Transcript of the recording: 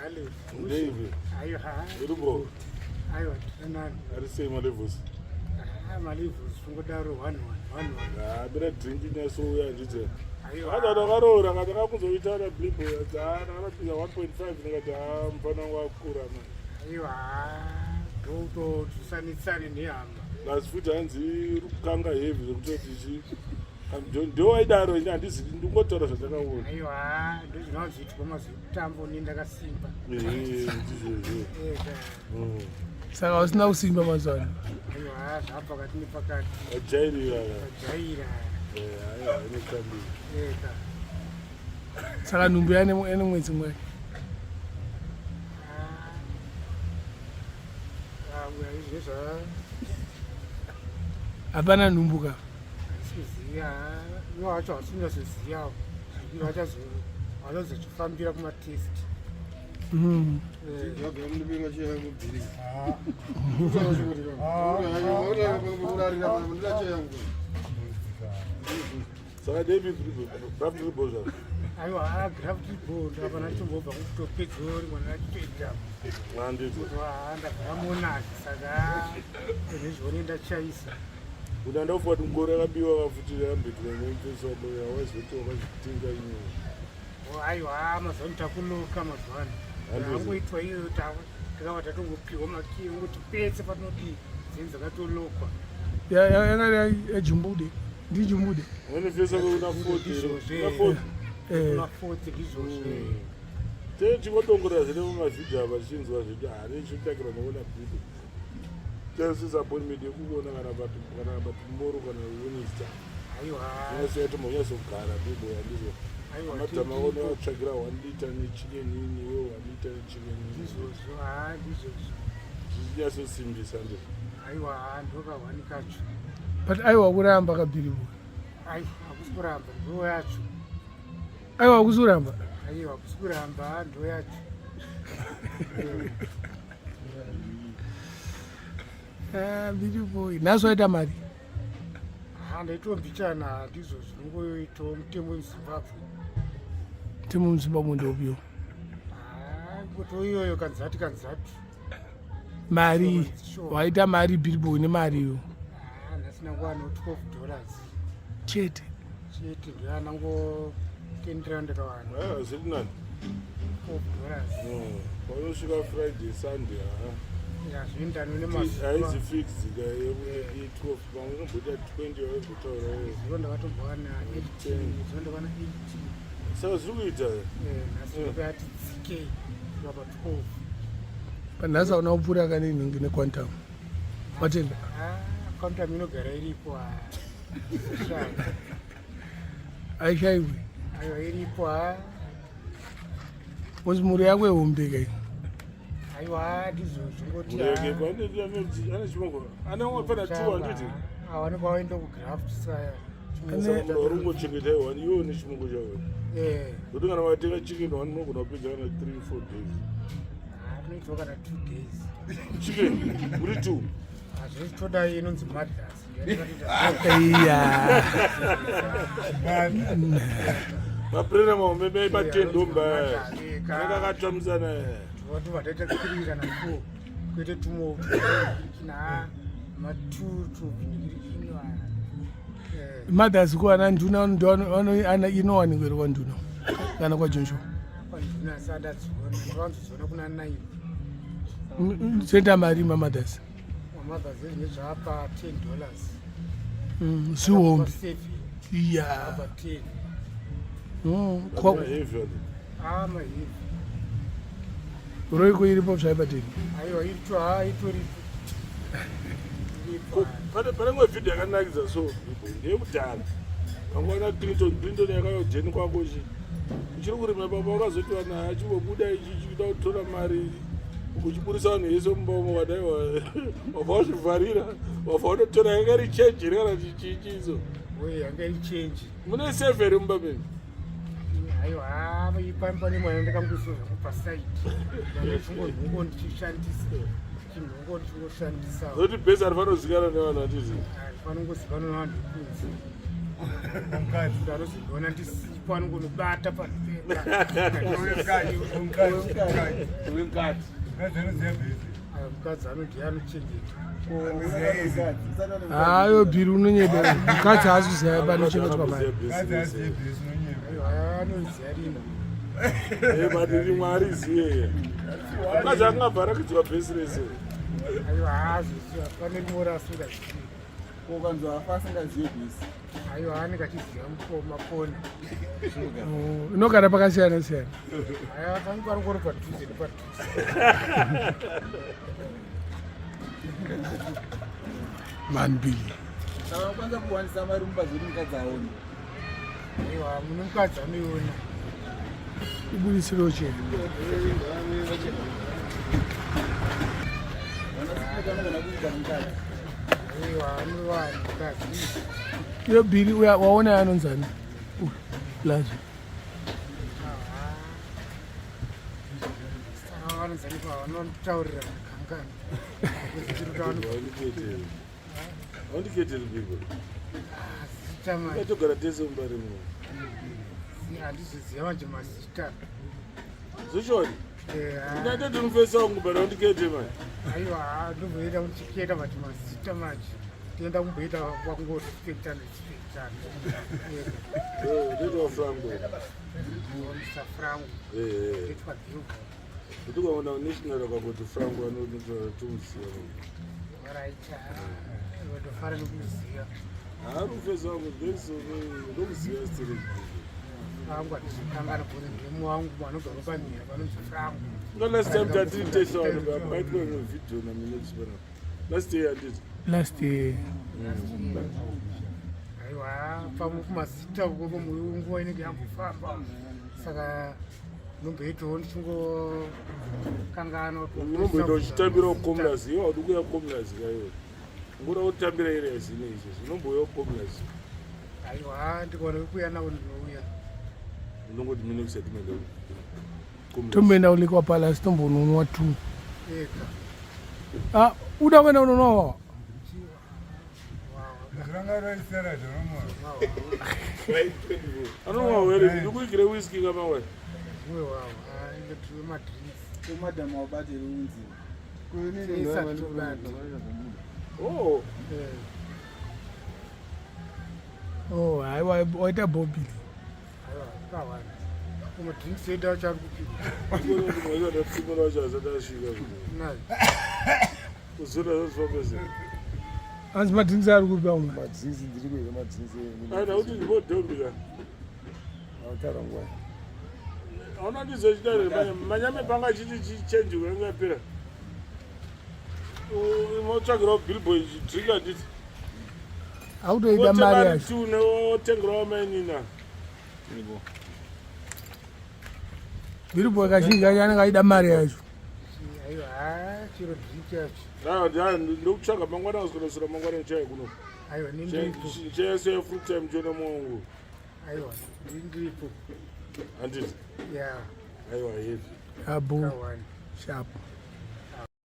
David. Uripo? Aiwa, tinani. Ari sei malevels? Ah, malevels tingodaro 1 1 1 1. Ah, bira drink inyasouya handiti. Aiwa. Hata ndakaroora kana ndakakuzoita na blipo. Ah, ndakapinda 1.5 ndikati ah mfana wangu akura manje. Aiwa. Ndokutosanitsane nehama. Plus futi hanzi rukanga heavy zvekutoti chi ndowaidaro ini handizi ndingotaura zvandakaona. Aiwa, ndozvinozoitwa mazuva ekutambo ni ndakasimba. Ndizvozvo. Saka usina kusimba mazuva ano? Aiwa, zvapakati nepakati. Wajairira. Wajaira. Aiwa, inotambira. Eka. Saka nhumbu yane mwedzi mungani? Hapana nhumbu ka? Handisiziva, ivo vacho havasinyatsozivawo. Vachazochifambira kumatest. Saka David graft ribo zvaro. Aiwa, graft ribo ndapana chimbobva kutopedza rimwe rachitoita. Handiti. Ndagara monasi saka nezvione ndachaisa. Kuti andakufa kuti ngoro yakabiwa kafuti yambetwa nemfesi wako awazoti wakazvitenga inyaya. Aiwa, mazuva ano takuloka mazuva ano. Angoitwa iyoyo takava tatongopiwa makiyi ongoti pese patinodii dzinenge dzakatolokwa. Yanga yajumbude. Ndijumbude. Unofesa kuna 40. Kuna 40 ndizvozvo. Tee tingodongorera zvine mumavhidhiyo apa tichinzwa zvedu hari ichitakirwa nekuona bhido. Tese appointment yekukuona kana kana patomorrow kana Wednesday. Aiwa. Unosiya tombonyatsogara bhido yandizvo. Aiwa. Madhama ono atsvagira 1 liter nechicken ini iwe 1 liter nechicken. Ndizvozvo, haa ndizvozvo. Zvichinyatso ndizvo. Aiwa, ndokahwani kacho. But aiwa kuramba kabhiribo. Aiwa, hakusi kuramba, ndo yacho. Aiwa hakusi kuramba. Aiwa, hakusi kuramba, ndo yacho. Ah, bhiribo. Nhasi waita mari? Ha, ndaitwa mbichana, ndizvo zvinongoitawo mutemo wemuZimbabwe. Mutemo wemuZimbabwe ndoupiwo? Ah, ngoto iyoyo kanzati kanzati. Mari, waita mari bhiribo nemari iyo. Ah, nhasi nangowana 12 dollars. Chete. Chete ndoyanangotendera ndikawana. Ah, zviri nani. 12 dollars. Paunosvika Friday, Sunday, ha. Ya, zvoendano nemazuva. Haizi fixed ka yekuti 12 pamwe unomboita 20 waimbotaura. Zuva ndakatombowana 18, zuva ndakawana 18. Saka zviri kuita. Nhasi ndokuyati dzikei kusvika pa 12. Panhasi hauna kupfuura kane nhingi nequantum. Watenga? Ah, quantum inogara iripo. Haishaiwi. Aiwa iripo ha. Kozi mhuri yako ihombe kai. Aiwa ndizvo zvingoti. Mureke ane chimoko. Ane wapana 2 handiti. Awane kwaenda kugraft saya. Uri kungochengeta iwe iwe une chimoko chako. Eh. Kuti kana watenga chicken one unogona kupedza kana 3 4 days. Unoitwa kana 2 days. Chicken uri 2. Hazvisi toda inonzi mothers. Iya. Maprena mahombe mai matendomba. Anenge akatamisana. Vatu vataita 3 kana 4. Kwete tumo na ma2 tubhinikirikini. Mothers ko ana nduna ndo ana inowanikwa iri kwanduna kana kwaJoshua. Kwanduna sandadziona ndovanzodziona kuna 9. Toita mari mamothers. Mamothers ezvine zvapa 10 dollars. Zihombe. Iya. Apa 10. Heavy. Ah, maheavy. Roiko iripo zvaipa 10. Aiwa iripo ha itoripo. Pane imwe vhidhiyo yakanakidza so ndeyekudhara panguva Clinton Clinton yakayojeni kwako chi uchiri kurima baba wakazoti vanhu achimbobuda ichichida kutora mari uchiburisa vanhu vese mumba umo wadai wabva wazvivharira wabva wanotora yanga iri chenji here kana chichichizo yanga iri chenji mune sefe mumba menyu aiwa ipamba nemwana ndakangoiswa zvangu pasaidi ndichingonhongo ndichishandisa chinhongo ndichingoshandisa zoti bhesi harifanozikana nevanhu hatizi harifanongozikanwa nevanhu vekunze. Mukadzi anozondiona ndisipo anongonobata pamukadzi anoti anochengeta. Hayo bhiri unonyeba. Mukadzi haasi kuziva panochengetwa mari. Anoziva rimwe. But rimwe hariziye. Mukadzi akangabva arakidzwa bhesi rese. Aiwa, haazoziva pane rimwe rasingazivi. Ukanzwa afa asingazive bhesi? Aiwa, anenge achiziva makona. Oh, inogara pakasiyana siyana. Aiwa, pamwe panongori padhuze nepadhuze. Man bili. Saka unokwanisa kuwanisa mari mumba zvekuti mukadzi aone? Aiwa, mune mukadzi anoiona. Ibudisiro chena. Vanasikati vanogona kuita mukadzi. Aiwa, anowana mukadzi. Iyo bhiri uya waona anonzani? Uyu, Lazo. Saka vanonzanipa vanotaurira kangani. Haundiketeri bigwe. Zita manje. Togara tese mumba rimwe. Handizoziva manje mazita. Zoshoni. Ndinatoti mufesi wangu but haundikete manje. Aiwa, ndomboenda kuchiketa, but mazita manje tienda kumboita wakungorespectana respectana. Ndetwa Franco. Mr Franco. Ndetwa Bilbo. Kuti ukaona national akangoti Franco, anotomuziva. Alright, ndofara nekuziva. Haari mufesi wangu, ndokuziva still. Vangu hatizokangana bcause ndemu wangu anogara pamhira panonzi Franco. No, last time tatiri tese vanhu paitwa imwe video naMinox panapa last year, handiti? Last year. Aiwa, pamwe kumazita ukoko nguva inenge yambofamba, saka ndomboitawo ndichingokanganwa. Unomboita uchitambira kucomlas. Iwe haudi kuuya kucomlas kaiwe, ngoda kutambira area zine izvezvi, unombouya kucomlas. Aiwa, ndikaona kuuya navo ndinouya. Unongoti Minox atimaenda. Tomboenda kuLiquor Palace, tombononwa two. Eka. Ah, uda kuenda unonwa wawa? Zvirangaroisera zvinomwa. Anomwa were, ndikuigire whisky kamawe. Zvimwe wawa indotiwe madrinks. Komadhamu wabatiri unzi? Isatobata. Oh. Oh, haiwa, waita bhobhili. Aiwa, kawani kumadrinks edu acho ari kupiwa. Tsimura wacho asati asvika. Nayo. Kuzura zvazvifambese. Hanzi madrinks ari kupiwa umwe. Madzinzi ndiri kuita madzinzi. Aina kuti ndimodhombika. Autaura nguva. Hauna ndizochita manyame panga chiti chichenji kurenga yapera. Motsvagirawo billboy chidrink, handiti? Akutoida mari yacho. Two neotengerawo mainina. Billboy kazhinji kacho anenge aida mari yacho. Aiwa, chiro drink yacho. Ndokutsvaga mangwana, kuswera mangwana chai kuno. Aiwa, nindiripo. Chese fruit time chiona mwangu. Aiwa, ndiripo. Handiti? Ya. Aiwa, heavy. Abu. Kawani. Sharp.